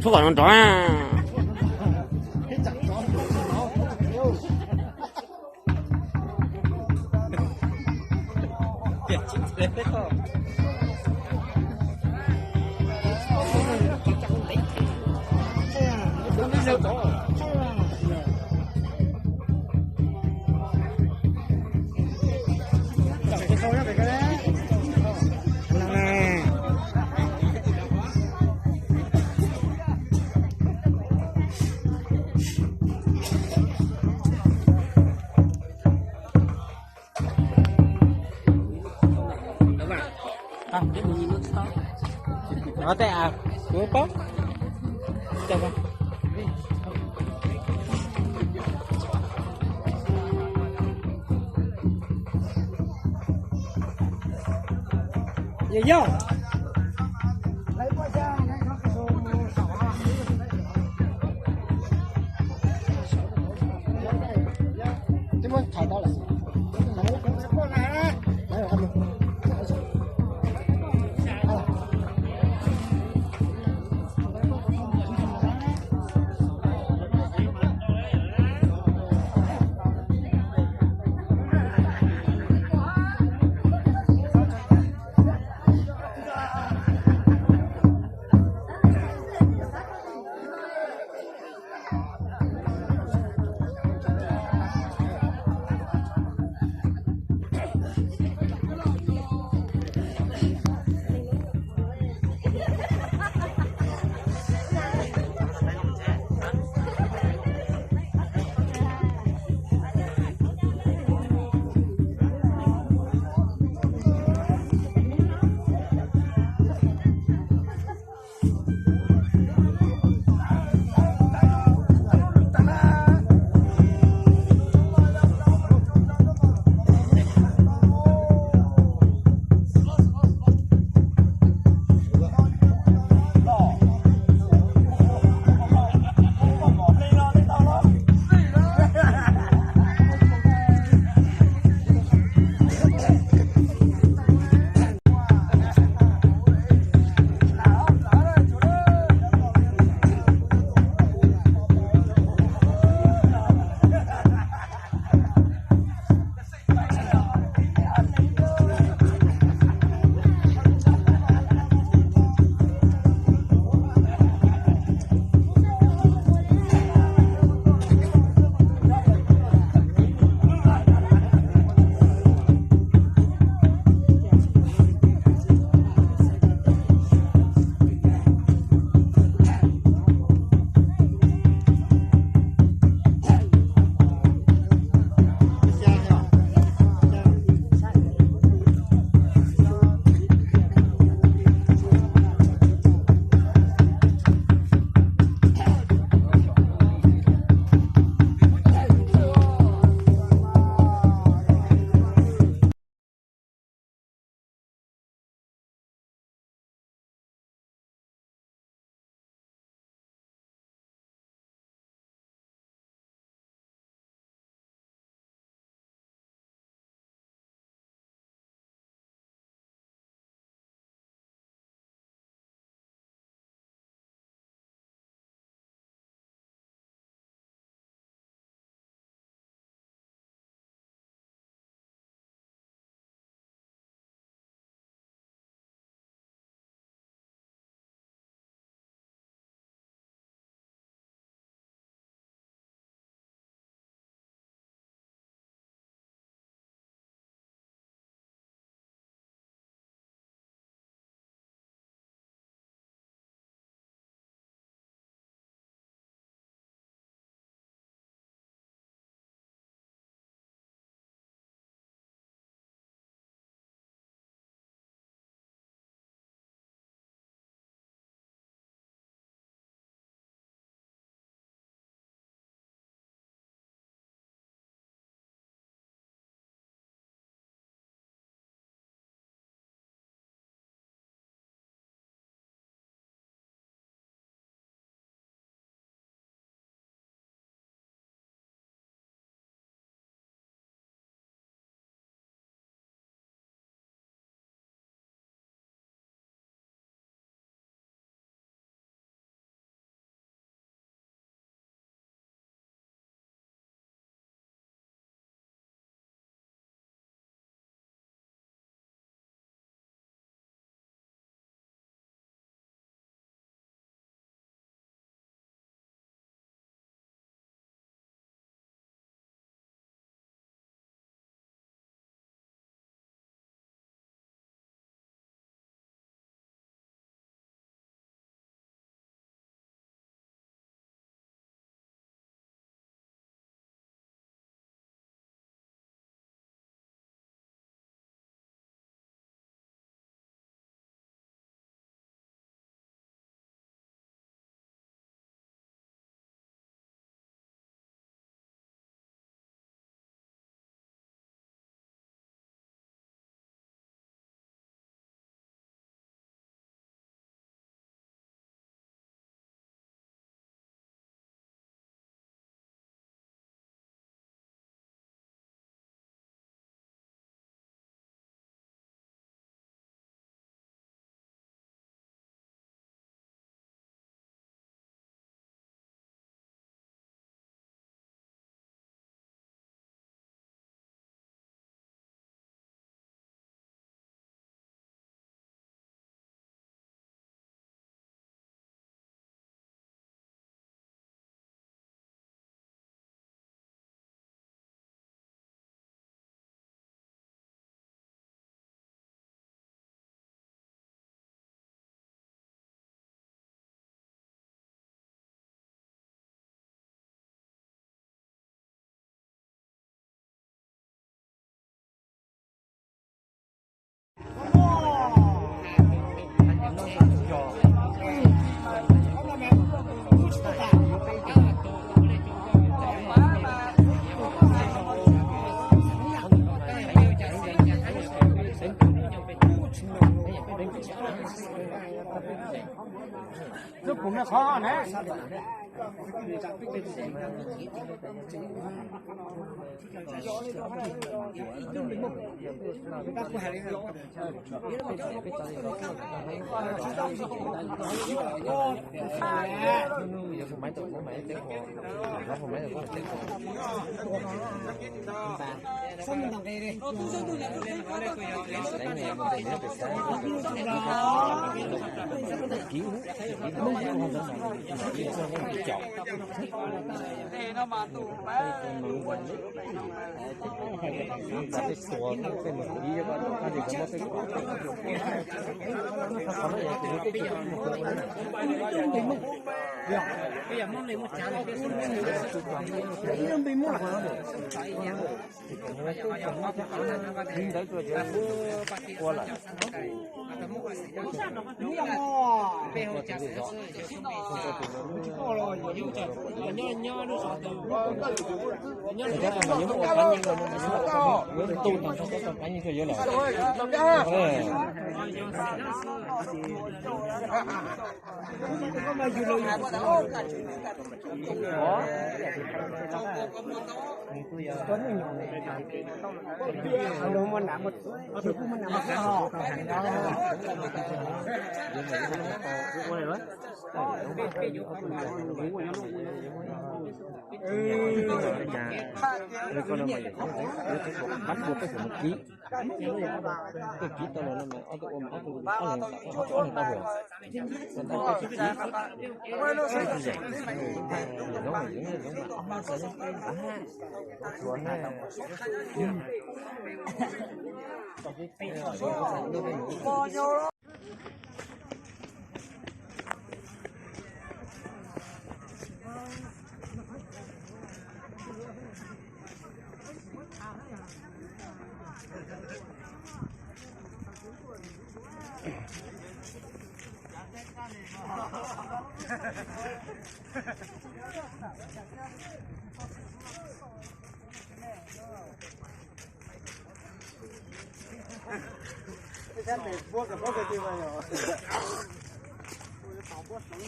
Txhob kom no nrov.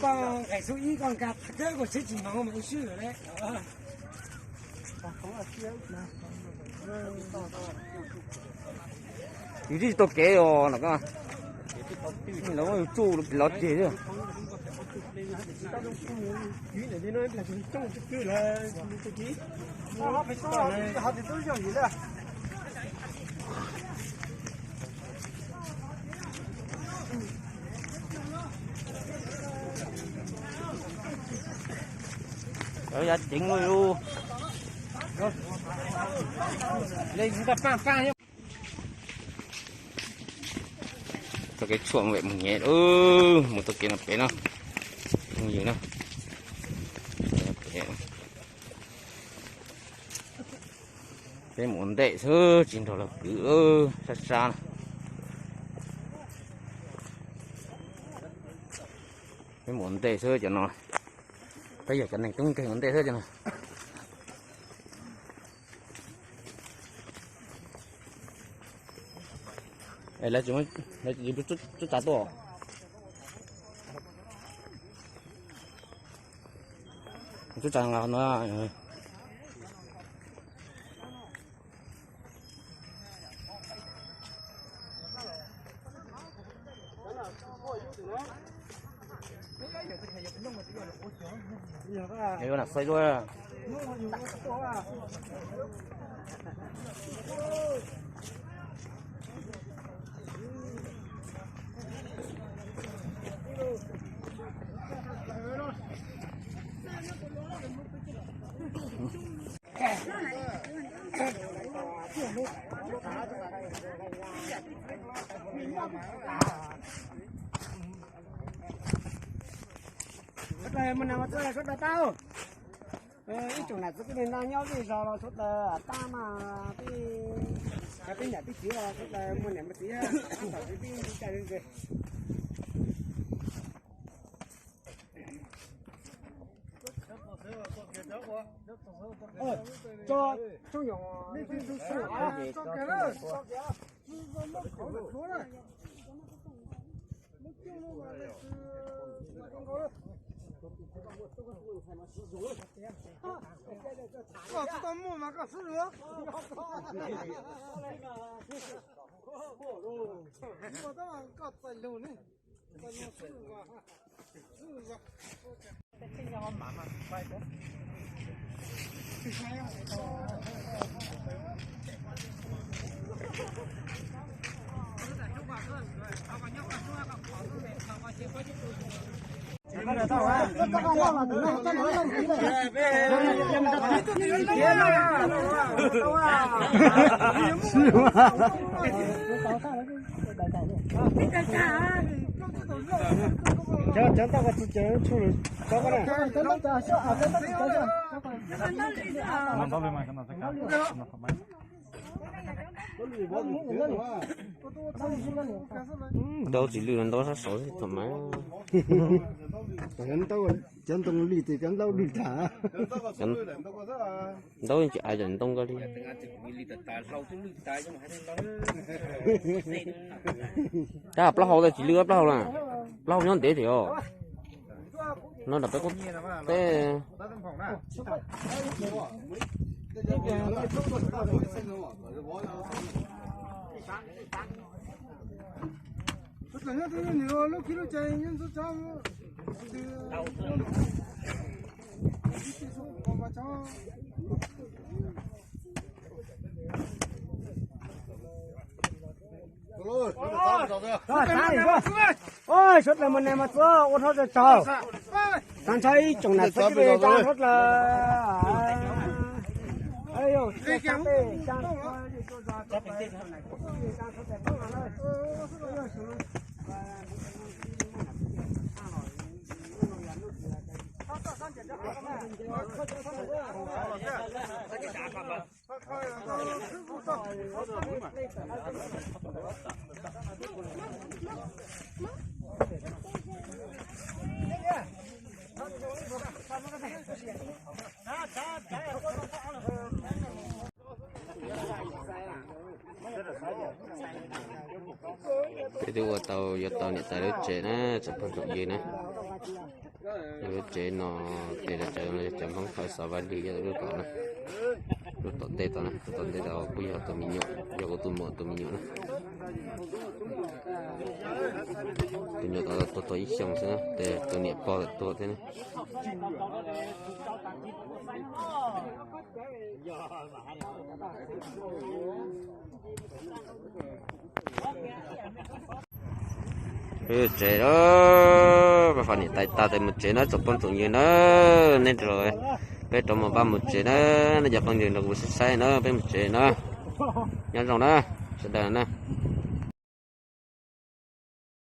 Koj nqaim xub ib koj nkag thawj koj tsheb tsis hmoov mas ua swb lawm. Yus tsis tau kev os no, lawv muab yus tsuj los ceg xwb. Cov yav ceev loj loj. Txoj kev tshuaj vem mus nyem, mus txoj kev no pem no, phooj ywg na. Peb mus ua ntej xwb tsis nrog luag kwv, sab sab na. Peb mus ua ntej xwb cov no, peb yog cov neeg tub nkeeg ua ntej xwb cov no. Lawv tsis, lawv tsis tsuj tsav tuaj. Tsuj tsav no. Sawv daws mus nram mas sawv daws tau. Ib tsoom nam txiv kwv tij neej tsa nyob zej zos los sawv daws tab mas tej, cov peb niam peb txiv los sawv daws muaj niam muaj txiv, tab tom peb tij cai li ntawd. Koj tsis tau muaj mas koj xub lug. Koj txais lug ne. Ntaub tsis lwj, ntaub sab saud thaum mas. Cov ntoo lwj tes cov ntaub lwj tag. Ntaub tsis ai cov ntoo koj li. Tab plaub hau tas tsis lwj plaub hau na. Plaub hau nyob ntev tiag os. No nram peb qub teb. Suav dlawg mas nais mas txuav ua rhov tsaug tsaug. Tag nrho ib tsoom nam txwv tij tsa rhov dlawg. Peb twb ua tau yuav tau niam tais lub tsev na, tsoom phooj tsoom ywg na. Lub tsev no ces lawv cov Hmoob hawm xov vaj lig yog lub tom na, lub tom ntej tod na, lub tom ntej tod kuj yog tus me nyuam, yog kuv tus muam tus me nyuam na. Tus nyuam tod tuag tau ib xyoos xwb na, ces tus niam pog tawm tuag thiab na. Peb mus tsev lawm, peb faus niam tais tas tes mus tsev na tsoom phooj tsoom ywg na. Nej, peb rov mus pab mus tsev na, nej cov phooj ywg nrog kuv saib saib na, peb mus tsev na. Nyob zoo na, sawv daws na.